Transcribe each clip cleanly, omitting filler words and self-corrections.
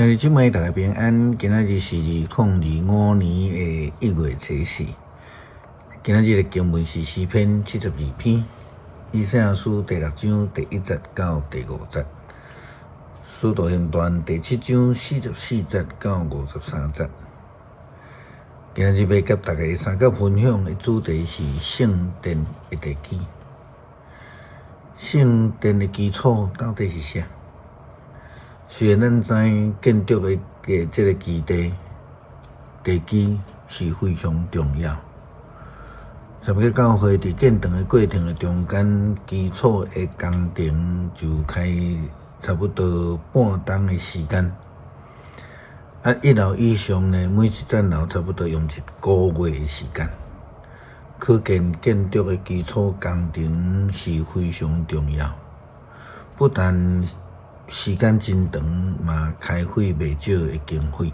兄弟姊妹，大家平安。今仔日是2025年的1月初四。今仔日的經文是詩篇72篇，以賽亞書第六章第一節到第五節，使徒行傳第七章44節到53節。今仔日欲佮大家相佮分享的主題是聖殿的地基。聖殿的基礎到底是啥？雖然咱知建築的這个基地地基是非常重要，十个教會佇建堂的過程的中間，基礎的工程就開差不多半冬的時間。啊，一樓以上呢，每一層樓差不多用一個月的時間。可見建築的基礎工程是非常重要，不但時間真長，嘛開費袂少的經費。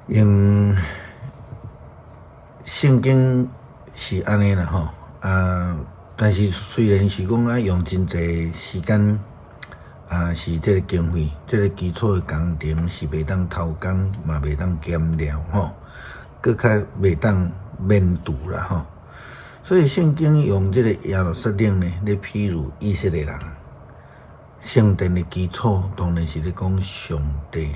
用聖經是按呢啦吼，啊，但是雖然是講愛用真濟時間，啊，是這个經費，這个基礎的工程是袂當偷工，嘛袂當減料吼，閣較袂當免除啦吼。所以聖經用這个耶路撒冷呢，咧比喻以色列人。聖殿的基礎當然是咧講上帝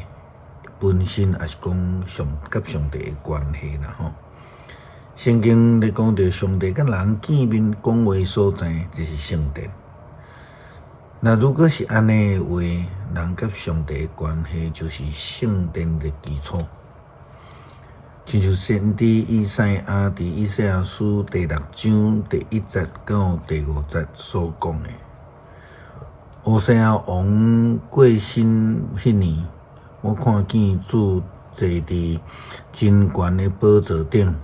本身，抑是講上佮上帝的關係啦吼。聖經咧講著上帝佮人見面講話所在，就是聖殿。若如果是按呢的話，人佮上帝的關係就是聖殿的基礎。親像先知以賽亞佇以賽亞書第六章第一節到第五節所講的。烏西亞王過身彼年，我看見主坐佇真懸的寶座頂，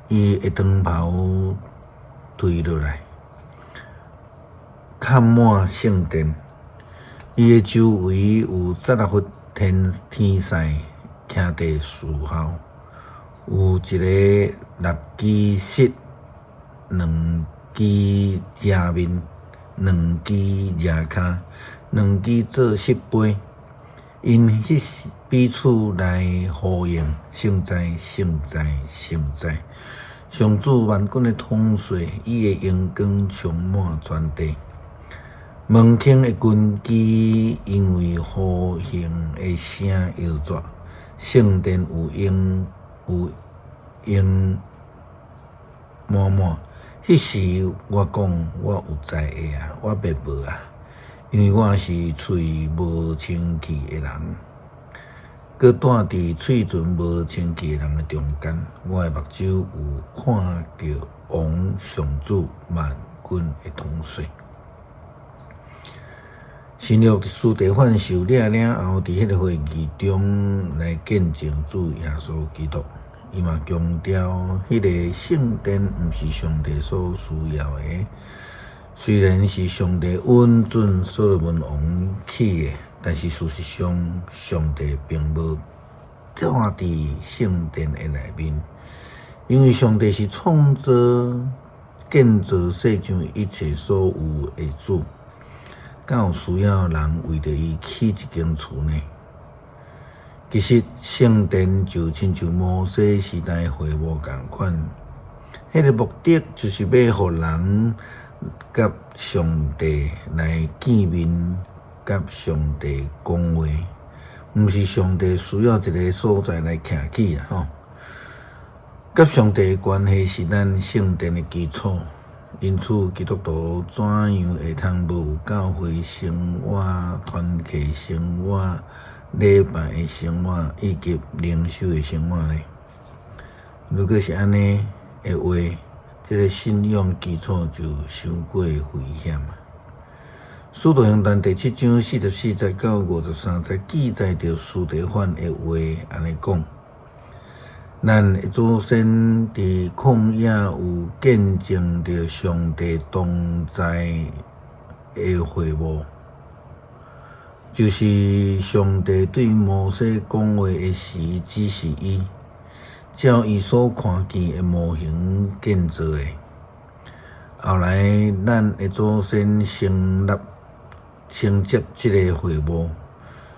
伊的長袍垂落來，崁滿聖殿。伊的周圍有撒拉弗天天使徛佇侍候，有一个六支舌，兩支遮面，兩支遮跤，兩支做爍飛，𪜶彼時彼此來呼應，聖哉，聖哉，聖哉！上主萬軍的統帥，伊的榮光充滿全地。門框的根基因為呼應的聲搖逝，聖殿有煙有煙滿滿。彼時我講，我有災禍啊，我滅無啊，因為我是喙無清氣的人，閣住佇喙唇無清氣的人的中間。我的目睭有看著王上主萬軍的統帥。新約司提反受掠了後，佇彼个會議中來見證主耶穌基督。伊嘛強調，彼个聖殿毋是上帝所需要的。雖然是上帝允准所羅門王起的，但是事實上，上帝並無住佇聖殿的內面，因為上帝是創造、建造世上一切所有的主，敢有需要人為著伊起一間厝呢？其實聖殿就親像摩西時代會幕仝款，彼个目的就是欲予人佮上帝來見面，佮上帝講話，毋是上帝需要一个所在來徛起啦吼。佮上帝的關係是咱聖殿的基礎，因此基督徒怎樣會通無有教會生活、團契生活、禮拜的生活以及靈修的生活呢？如果是按呢的話，這个信仰基礎就傷過危險啊！使徒行傳第七章44節到53節記載著司提反的話，按呢講：咱的祖先佇曠野有見證著上帝同在的會幕，就是上帝對摩西講話的時，指示伊，照伊所看見的模型建造的。後來，咱的祖先成立承接這个會幕，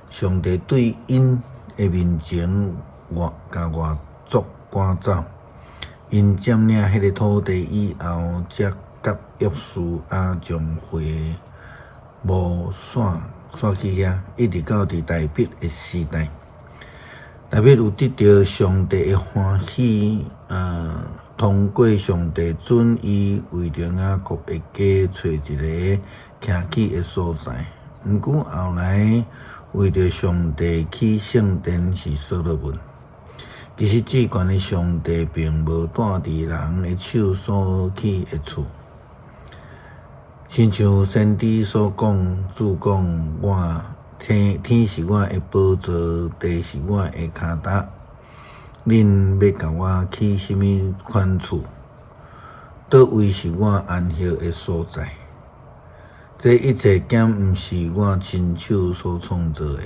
上帝對𪜶的面前外共外族趕走。𪜶佔領彼个土地以後，才佮約書亞將會幕徙徙去遐，一直到佇大衛的時代。大衛有得著上帝的歡喜，通過上帝准伊為著雅各的家揣一个徛起的所在。毋過後來為著上帝起聖殿是所羅門。其實至懸的上帝並無住佇人的手所起的厝，親像先知所講，主講我天天是我的寶座，地是我的跤踏。恁欲共我起啥物款厝？佗位是我安歇的所在？這一切敢毋是我親手所創造的？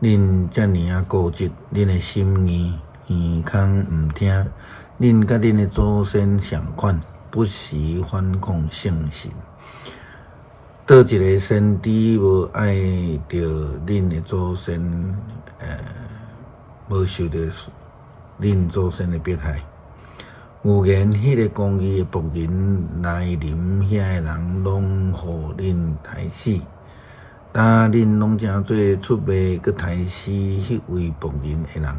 恁遮爾仔固執，恁的心硬，耳空毋聽，恁佮恁的祖先仝款，不時反抗聖神。佗一个先知無愛著恁的祖先，無受著恁祖先的迫害。預言彼个公義的僕人來臨，遐个人攏予恁刣死。今恁攏成做出賣閣刣死彼位僕人的人。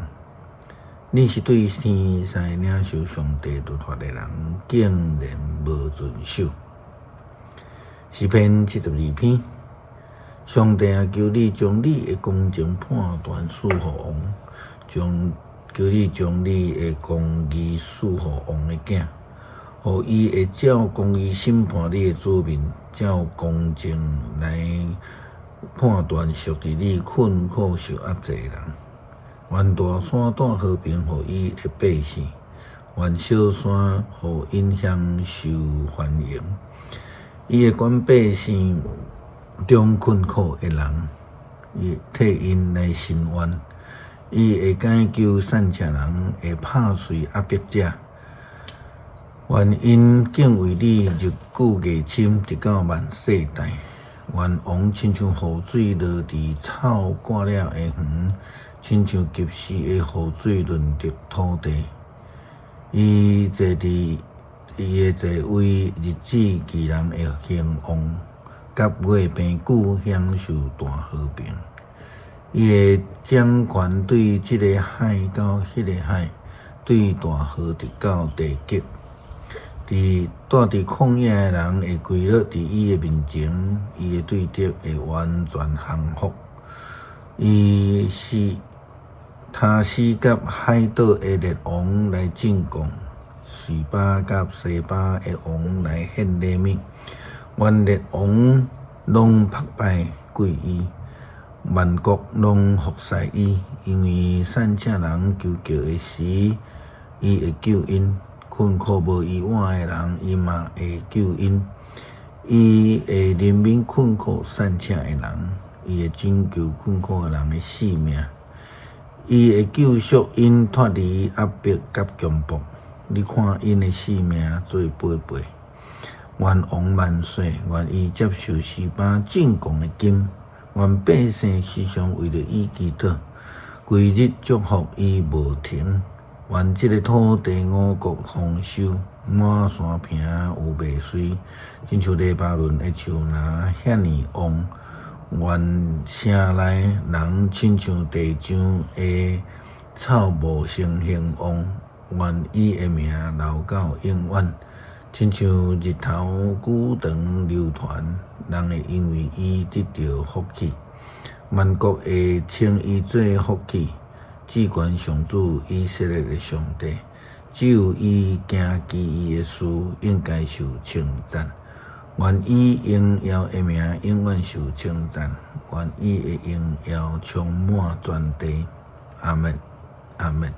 恁是對天使領受上帝律法的人，竟然無遵守。詩篇72篇，上帝啊，求你將你的公正判斷賜予王，將求你將你的公義賜予王的囝，予伊會照公義審判你的子民，照公正來判斷屬佇你困苦受壓制的人。願大山帶和平予伊的百姓，願小山予𪜶享受繁榮。伊會管百姓中困苦的人，伊替𪜶來伸冤。伊會解救散赤人，會拍碎壓迫者。願𪜶敬畏你，日久月深，直到萬世代。願王親像雨水落佇草割了的園，親像及時的雨水潤澤土地。伊坐佇伊的座位，日子義人會興旺，佮月平久享受大和平。伊會掌權對這个海到彼个海，對大河直到地極。佇住佇曠野的人會跪落佇伊的面前，伊的對敵會完全降服。伊是他施佮海島的列王來進貢，示巴佮西巴的王來獻禮物。願列王攏膜拜跪伊，萬國攏服侍伊，因為散赤人求告的時，伊會救𪜶；困苦無依倚的人，伊嘛會救𪜶。伊會憐憫困苦散赤的人，伊會拯救困苦的人的性命。伊會救贖𪜶脫離壓迫佮強暴。你看𪜶的性命做寶貝。願王萬歲！願伊接受示巴進貢的金。願百姓時常為著伊祈禱，規日祝福伊無停。願這个土地五穀豐收，滿山坪有麥穗，親像黎巴嫩的樹林遐爾旺。願城內人親像地上的草茂盛興旺。願伊的名留到永遠，親像日頭久長流傳，人會因為伊得著福氣。萬國會稱伊做福氣，至懸上主以色列的上帝，只有伊行奇異的事，應該受稱讚。願伊榮耀的名永遠受稱讚，願伊的榮耀充滿全地。阿們，阿們。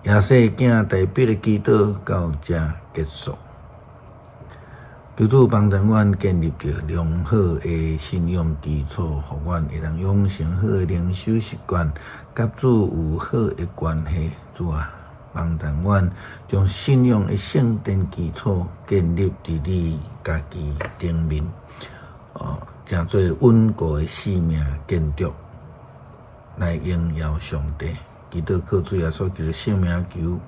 耶西囝大衛的祈禱到這結束。求主幫助阮建立著良好的信仰基礎，予阮會當養成好的靈修習慣，佮主有好的關係。主啊，幫助阮將信仰的聖殿基礎建立佇你家己頂面，哦，成做穩固的生命建築。來榮耀上帝。祈禱靠主耶穌基督聖名求，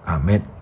阿們。